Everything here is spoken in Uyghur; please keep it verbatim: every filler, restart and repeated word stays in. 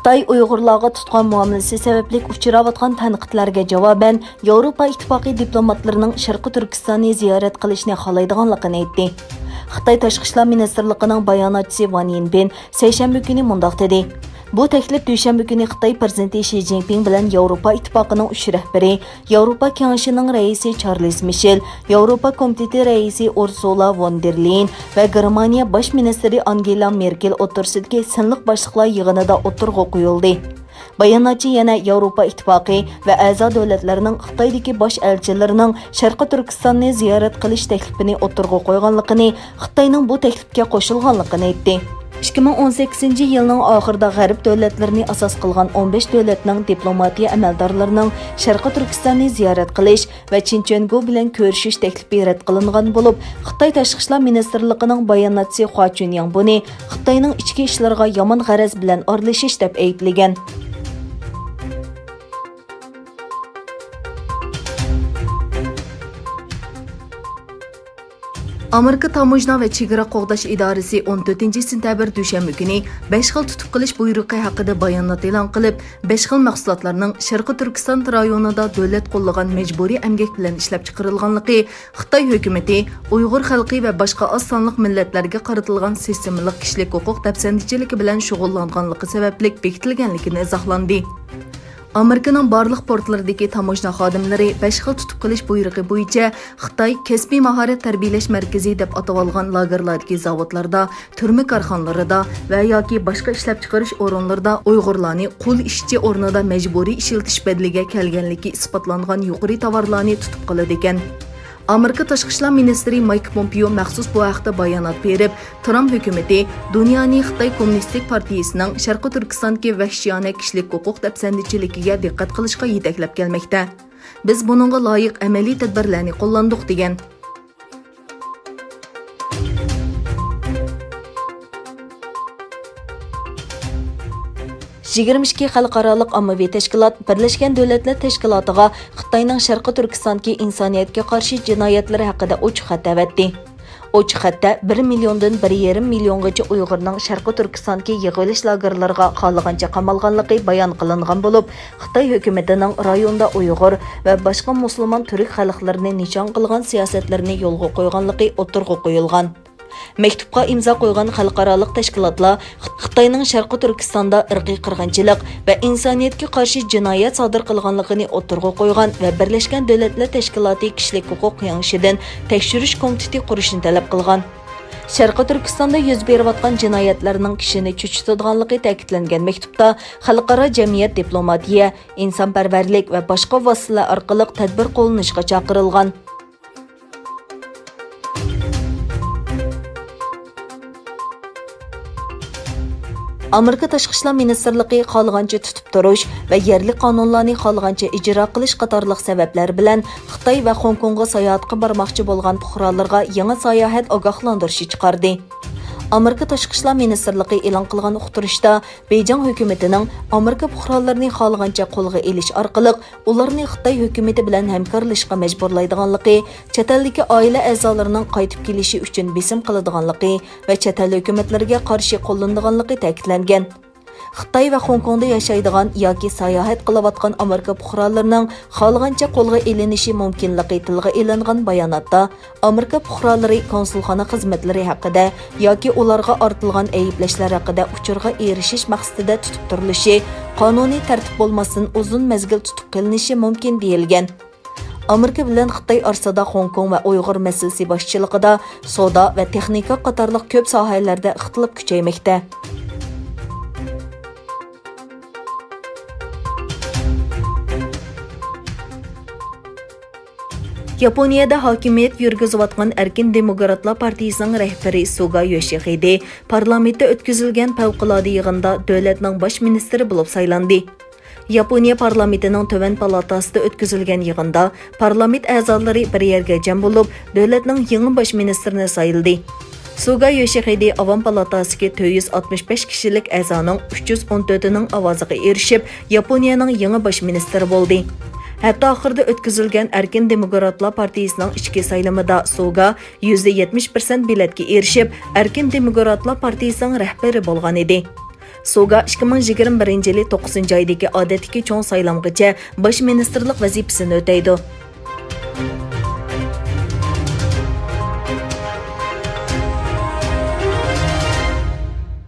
خىتاي ئۇيغۇرلارغا تۇتقان مۇئامىلىسى سەۋەبلىك ئۇچراۋاتقان تەنقىدلەرگە جاۋابەن، ياۋروپا ئىتتىپاقى دىپلوماتلىرىنىڭ شەرقىي تۈركىستاننى زىيارەت قىلىشنى خالايدىغانلىقىنى ئېيتتى. خىتاي تاشقى ئىشلار مىنىستىرلىقىنىڭ باياناتچىسى ۋان يىنبىن سەيشەنبە كۈنى مۇنداق دېدى: بۇ تەكلىپ دۈشەنبە كۈنى خىتاي پىرېزىدېنتى شى جىنپىڭ بىلەن ياۋروپا ئىتتىپاقىنىڭ ئۈچ رەھبىرى، ياۋروپا كېڭىشىنىڭ رەئىسى چارلىز مىشېل، ياۋروپا كومىتېتى رەئىسى ئۇرسۇلا ۋون دېر لېيېن ۋە گېرمانىيە باش مىنىستىرى ئانگېلا مېركېل ئوتتۇرىسىدىكى سىنلىق باشلىقلار يىغىنىدا ئوتتۇرىغا قويۇلدى. باياناتچى يەنە ياۋروپا ئىتتىپاقى ۋە ئەزا دۆلەتلەرنىڭ خىتايدىكى باش ئەلچىلىرىنىڭ شەرقىي تۈركىستاننى زىيارەت قىلىش تەكلىپىنى ئوتتۇرىغا قويغانلىقىنى، خىتاينىڭ بۇ تەكلىپكە قوشۇلغانلىقىنى ئېيتتى. ئىككى مىڭ ئون سەككىزىنچى يىلنىڭ ئاخىرىدا غەرب دۆلەتلىرىنى ئاساس قىلغان ئون بەش دۆلەتنىڭ دىپلوماتىيە ئەمەلدارلىرىنىڭ شەرقىي تۈركىستاننى زىيارەت قىلىش ۋە چىن چۈەنگو بىلەن كۆرۈشۈش تەكلىپى رەت قىلىنغان بولۇپ، خىتاي تاشقى ئىشلار مىنىستىرلىقىنىڭ باياناتچىسى خۇا چۈنياڭ بۇنى خىتاينىڭ ئىچكى ئىشلىرىغا يامان غەرەز بىلەن ئارىلىشىش دەپ ئەيىبلىگەن. ئامېرىكا تاموژنا ۋە چېگرا قوغداش ئىدارىسى ئون تۆتىنچى سېنتەبىر دۈشەنبە كۈنى بەش خىل تۇتۇپ قېلىش بۇيرۇقى ھەققىدە بايانات ئېلان قىلىپ، بەش خىل مەھسۇلاتلارنىڭ شەرقىي تۈركىستان رايونىدا دۆلەت قوللىغان مەجبۇرىي ئەمگەك بىلەن ئىشلەپچىقىرىلغانلىقى، خىتاي ھۆكۈمىتى ئۇيغۇر خەلقى ۋە باشقا ئاز سانلىق مىللەتلەرگە قارىتىلغان سىستېمىلىق كىشىلىك ھوقۇق دەپسەندىچىلىكى بىلەن شۇغۇللانغانلىقى سەۋەبلىك بېكىتىلگەنلىكىنى ئىزاھلاندى. ئامېرىكىنىڭ بارلىق پورتلىرىدىكى تاموژنا خادىملىرى بەش خىل تۇتۇپ قېلىش بۇيرۇقى بويىچە خىتاي كەسپىي ماھارەت تەربىيەلەش مەركىزى دەپ ئاتىۋالغان لاگېرلاردىكى زاۋۇتلاردا، تۈرمە كارخانىلىرىدا ۋە ياكى باشقا ئىشلەپچىقىرىش ئورۇنلىرىدا ئۇيغۇرلارنى قۇل ئىشچى ئورنىدا مەجبۇرىي ئىشلىتىش بەدىلىگە كەلگەنلىكى ئىسپاتلانغان يۇقىرى تاۋارلارنى تۇتۇپ قالىدىكەن. ئامېرىكا تاشقى ئىشلار مىنىستىرى مايك پومپېيو مەخسۇس بۇ ھەقتە بايانات بېرىپ، ترامپ ھۆكۈمىتى دۇنيانى خىتاي كوممۇنىستىك پارتىيىسىنىڭ شەرقىي تۈركىستاندىكى ۋەھشىيانە كىشىلىك ھوقۇق دەپسەندىچىلىكىگە دىققەت قىلىشقا يېتەكلەپ كەلمەكتە. بىز بۇنىڭغا لايىق ئەمەلىي تەدبىرلەرنى قوللاندۇق، دېگەن. يىگىرمە ئىككى خەلقئارالىق ئاممىۋى تەشكىلات بىرلەشكەن دۆلەتلەر تەشكىلاتىغا خىتاينىڭ شەرقىي تۈركىستاندىكى ئىنسانىيەتكە قارشى جىنايەتلىرى ھەققىدە ئوچۇق خەت ئەۋەتتى. ئوچۇق خەتتە بىر مىليوندىن بىر يېرىم مىليونغىچە ئۇيغۇرنىڭ شەرقىي تۈركىستاندىكى يىغىۋېلىش لاگېرلىرىغا خالىغانچە قامالغانلىقى بايان قىلىنغان بولۇپ، خىتاي ھۆكۈمىتىنىڭ رايوندا ئۇيغۇر ۋە باشقا مۇسۇلمان تۈرك خەلقلىرىنى نىشان قىلغان سىياسەتلىرىنى يولغا قويغانلىقى ئوتتۇرىغا قويۇلغان. مەكتۇپقا ئىمزا قويغان خەلقئارالىق تەشكىلاتلار خىتاينىڭ شەرقىي تۈركىستاندا ئىرقىي قىرغىنچىلىق ۋە ئىنسانىيەتكە قارشى جىنايەت سادىر قىلغانلىقىنى ئوتتۇرىغا قويغان ۋە بىرلەشكەن دۆلەتلەر تەشكىلاتى كىشىلىك ھوقۇق كېڭىشىدىن تەكشۈرۈش كومىتېتى قۇرۇشنى تەلەپ قىلغان. شەرقىي تۈركىستاندا يۈز بېرىۋاتقان جىنايەتلەرنىڭ كىشىنى چۆچۈتىدىغانلىقى تەكىتلەنگەن مەكتۇپتا خەلقئارا جەمئىيەت دىپلوماتىيە، ئىنسانپەرۋەرلىك ۋە باشقا ۋاسىتىلەر ئارقىلىق تەدبىر قوللىنىشقا چاقىرىلغان. ئامېرىكا تاشقى ئىشلار مىنىستىرلىقى خالىغانچە تۇتۇپ تۇرۇش ۋە يەرلىك قانۇنلارنى خالىغانچە ئىجرا قىلىش قاتارلىق سەۋەبلەر بىلەن خىتاي ۋە خوڭكوڭغا ساياھەتكە بارماقچى بولغان پۇقرالىرىغا يېڭى ساياھەت ئاگاھلاندۇرۇشى چىقاردى. ئامېرىكا تاشقى ئىشلار مىنىستىرلىقى ئېلان قىلغان ئۇقتۇرۇشتا، بېيجىڭ ھۆكۈمىتىنىڭ ئامېرىكا پۇقرالىرىنى خالىغانچە قولغا ئېلىش ئارقىلىق، ئۇلارنى خىتاي ھۆكۈمىتى بىلەن ھەمكارلىشىشقا مەجبۇرلايدىغانلىقى، چەت ئەلدىكى ئائىلە ئەزالىرىنىڭ قايتىپ كېلىشى ئۈچۈن بېسىم قىلىدىغانلىقى ۋە چەت ئەل ھۆكۈمەتلىرىگە قارشى قوللىنىدىغانلىقى تەكىتلەنگەن. خىتاي ۋە خوڭكوڭدا ياشايدىغان ياكى ساياھەت قىلىۋاتقان ئامېرىكا پۇقرالىرىنىڭ خالىغانچە قولغا ئېلىنىشى مۇمكىنلىقى تىلغا ئېلىنغان باياناتتا، ئامېرىكا پۇقرالىرى كونسۇلخانا خىزمەتلىرى ھەققىدە ياكى ئۇلارغا ئارتىلغان ئەيىبلەشلەر ھەققىدە ئۇچۇرغا ئېرىشىش مەقسىتىدە تۇتۇپ تۇرۇلۇشى، قانۇنىي تەرتىپ بولماستىن ئۇزۇن مەزگىل تۇتۇپ قېلىنىشى مۇمكىن، دېيىلگەن. ئامېرىكا بىلەن خىتاي ئارىسىدا خوڭكوڭ ۋە ئۇيغۇر مەسىلىسى باشچىلىقىدا سودا ۋە تېخنىكا قاتارلىق كۆپ ساھەلەردە ئىختىلاپ كۈچەيمەكتە. ياپونىيەدە ھاكىمىيەت يۈرگۈزۈۋاتقان ئەركىن دېموكراتلار پارتىيىسىنىڭ رەھبىرى سۇگا يوشىخىدې پارلامېنتتا ئۆتكۈزۈلگەن پەۋقۇلئاددە يىغىندا دۆلەتنىڭ باش مىنىستىرى بولۇپ سايلاندى. ياپونىيە پارلامېنتىنىڭ تۆۋەن پالاتاسىدا ئۆتكۈزۈلگەن يىغىندا پارلامېنت ئەزالىرى بىر يەرگە جەم بولۇپ، دۆلەتنىڭ يېڭى باش مىنىستىرىنى سايلىدى. سۇگا يوشىخىدې ئاۋام پالاتاسىدىكى تۆت يۈز ئاتمىش بەش كىشىلىك ئەزانىڭ ئۈچ يۈز ئون تۆتىنىڭ ئاۋازىغا ئېرىشىپ، ياپونىيەنىڭ يېڭى باش مىنىستىرى بولدى. ھەپتە ئاخىرىدا ئۆتكۈزۈلگەن ئەركىن دېموكراتلار پارتىيىسىنىڭ ئىچكى سايلىمىدا سۇگا يۈزدە يەتمىش پىرسەنت بېلەتكە ئېرىشىپ، ئەركىن دېموكراتلار پارتىيىسىنىڭ رەھبىرى بولغان ئىدى. سۇگا ئىككى مىڭ يىگىرمە بىرىنچى يىلى توققۇزىنچى ئايدىكى ئادەتتىكى چوڭ سايلامغىچە باش مىنىستىرلىق ۋەزىپىسىنى ئۆتەيدۇ.